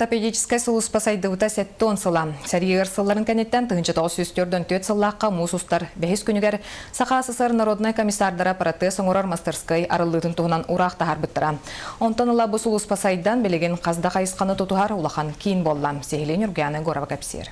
ортопедическай сулууспа сайдыбыта 70 сыла. Сэрии ыар сылларын кэнниттэн 1944 сыллаахха муус устар бэһис күнүгэр Саха СССР народнай комиссардара протез оҥорор мастерскай арыллыытын туһунан ураах таһаарбыттара. Онтон ыла бу сулууспа сайдан, билигин хас да хайысханы тутуһар улахан киин буолла. Сиһилии Ньургуяна Егорова кэпсиир.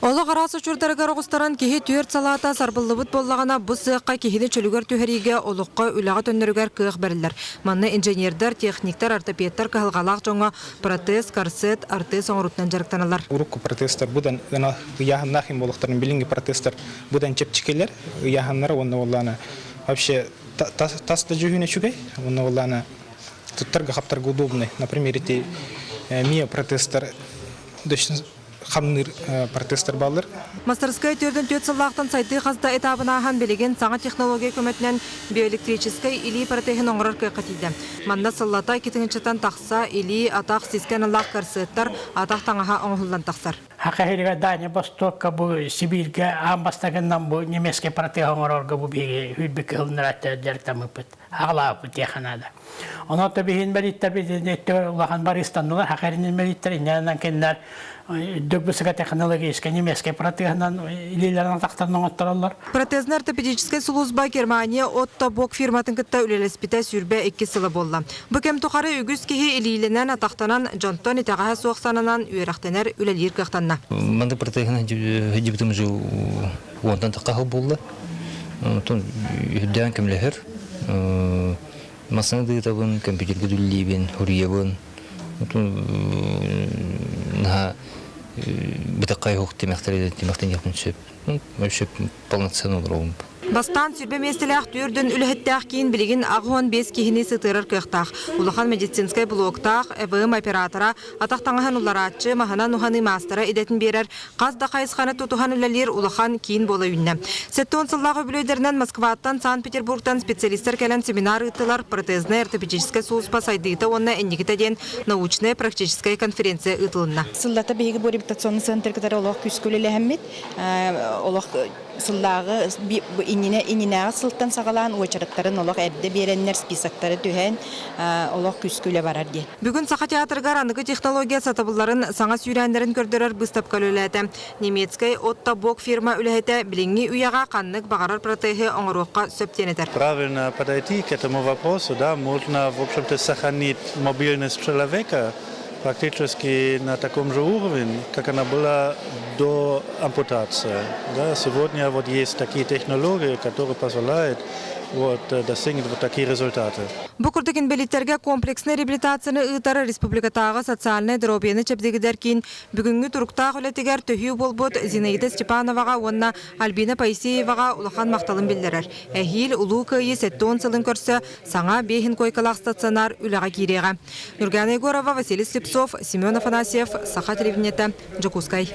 Олох араас очурдарыгар оҕустаран киһи түөрт салаата сарбыллыбыт буоллаҕына, бу сыахха киһини чөлүгэр түһэриигэ, олоххо, үлэҕэ төннөрүгэр кыах бэриллэр. Манна инженердэр, техниктэр, ортопедтар кыһалҕалаах дьоҥҥо протез, корсет, ортез оҥоруутунан дьарыктаналлар. Урукку протезтар быдан ыйааһыннаах им буолуохтарын билиҥҥи протезтар быдан чэпчэкилэр ыйааһыннара уонна буоллаана вообще тас да дьүһүнэ үчүгэй уонна буоллаана туттарга-хаптарга удобный. Например, эти мио протезтар хамныыр протезтар бааллар. Мастерская төрдүн түөрт сыллаахтан сайдыы хас да этабын ааһан билигин саҥа технология көмөтүнэн биоэлектрическэй илии протеһын оҥорор кыахха тиийдэ. Манна сыллата 2 тыһыынчаттан тахса илии, атах, сискэ аналлаах корсеттар, атах таҥаһа оҥоһуллан тахсар. Хакаһирга Дальний Востокка бу Сибииргэ аан бастакыннан бу немецкий протеһ оҥорорго бу биһиги хүрбүк кыһылыннар дьарыктаммыппыт. Аҕалаабыппыт диэххэ наада. Онон биһин бэлиттэр улахан барыстаннулар, хакаринин бэлиттэр иннэнэн кинилэр үрдүк высокотехнологическай немецкай протеһынан илиилэрин атахтарын оҥоттороллор. Протезно-ортопедическай сулууспа Германия Отто Бок фирматын кытта үлэлэспитэ 22 сыла буолла. Бу кэм тухары үгүс киһи илиилэнэн, атахтанан, дьонтон итэҕэһэ суох сананан үөрэхтэнэр, үлэлиир кыахтанна. Маннык протеһынан сылдьыбытым уже уонтан тахха сыл буолла. Онтон үрдээн көмөлөһөр. Массыына ыытабын, компьютерга үлэлиибин, суруйабын. Наһаа бытаххай уһук тимэхтэр тимэхтэниэхпин сөп. Вообще полноценно олоробун. Бастаан сүрбэ миэстэлээх түөрдүн үлэһиттээх киин билигин 85 киһини сытыарар кыахтаах. Улахан медицинскэй блоктаах, ЭВМ оператора, атах таҥаһын уларааччы, маһынан уһаныы маастара идэтин биэрэр хас да хайысханы тутуһан үлэлиир улахан киин буола үүннэ. 70 сыллаах үбүлүөйдэринэн Москваттан, Санкт-Петербургтан специалистар кэлэн семинар ыыттылар, протезнай ортопедическай сулууспа сайдыыта уонна инникитэ диэн научнай-практическай конференция ыытылынна. Сыллата биһиги бу реабилитационный центр кытары олох күүскэ үлэлэһэммит, олох сыллааҕы иннинэ иннинээҕи сылтан саҕалаан уочараттарын олох эрдэ биэрэннэр списоктары түһэн олох күүскэ үлэ барар диэн. Бүгүн Саха театрыгар аныгы технология сатабылларын саҥа сүүрээннэрин көрдөрөр быыстапка үлэлээтэ. Немецкэй Отто Бок фирма үлэһитэ билиҥҥи үйэҕэ ханнык баҕарар протеһы оҥоруохха сөп диэн этэр. Правильно подойти к этому вопросу, да, можно, в общем-то, сохранить мобильность человека практически на таком же уровне, как она была до ампутации. Да, сегодня вот есть такие технологии, которые позволяют вот, достигнуть вот такие результаты. Бу курдук инбэлииттэргэ комплекснай реабилитацияны ыытар республикатааҕы социальнай доруобуйаны чэбдигирдэр киин бүгүҥҥү туруктаах үлэтигэр төһүү буолбут Зинаида Степановаҕа уонна Альбина Поисееваҕа улахан махталын биллэрэр. Эһиил Улуу Кыайыы 70 сылын көрсө саҥа биэһин куойкалаах стационар үлэҕэ киириэҕэ. Нюргана Егорова, Василий Слепцов, Семен Афанасьев, Саха телевидениетэ, Дьокуускай.